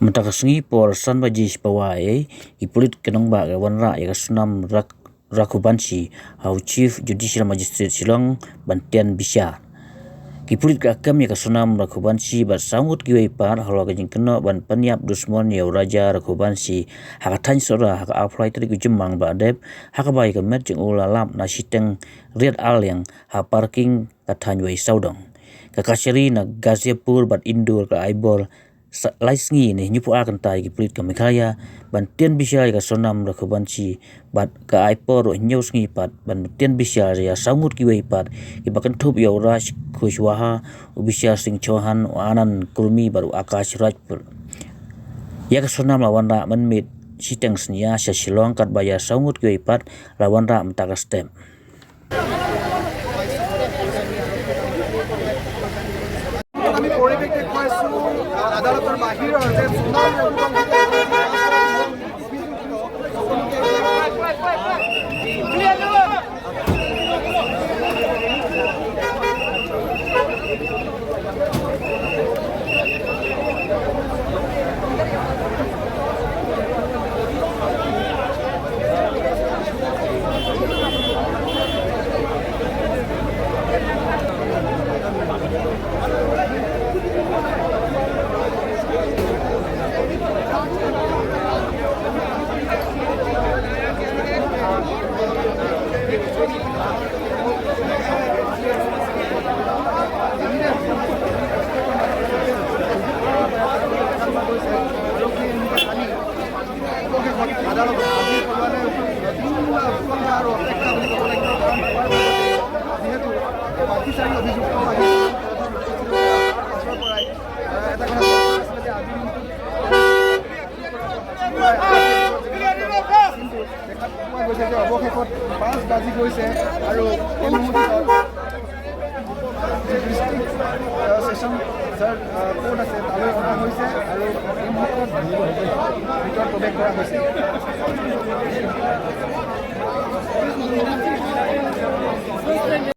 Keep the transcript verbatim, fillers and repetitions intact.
Mynta ka sngi por san baje shiphew eiei, ki pulit ka nongbah ka wanrah ïa ka Sonam Rak-, Raghuvanshi ha u Chief Judicial Magistrate Shillong ban tian bishar. Ki pulit ka kem ïa ka Sonam Raghuvanshi bad saw ngut kiwei pat halor ka jingkynnoh ban pynïap dusmon ïa u Raja Raghuvanshi ha ka thaiñ Sohra ha ka arphew lai tarik u Jymmang ba dep, ha kaba ïa ka met jong u la lap na shiteng riat arliang ha parking ka thaiñ Wei Sawdong. Ka kashari na Ghaziapur bad Indore ka ai bor sa-, lai sngi ne hynñiewphew ar kynta ïa ki pulit ka Meghalaya ban tian bishar ïa ka Sonam Raghuvanshi bad ka ai por hynñiew sngi pat ban tian bishar ïa saw ngut kiwei pat kiba kynthup ïa u Raj Kushwaha, u Bishar Singh Chauhan, u Anand Kurmi bad u Akash Rajpur. Ïa ka Sonam la wanrah mynmiet shiteng synñia sha Shillong katba ïa saw ngut kiwei pat la wanrah mynta ka step. আমি পৰিৱেশ দেখুৱাইছোঁ, আ, আদালতৰ বাহিৰৰ যে চুনাম ৰঘুবংশী দেখা পোৱা গৈছে যে অৱশেষত পাঁচ বাজি গৈছে আৰু এই মুহূৰ্তত যি ডিষ্ট্ৰিক্ট, আহ, ছেছন, যাৰ, আহ, কোৰ্ট আছে, তালৈ অনা হৈছে আৰু এই মুহূৰ্তত ভিতৰত প্ৰৱেশ কৰা হৈছে।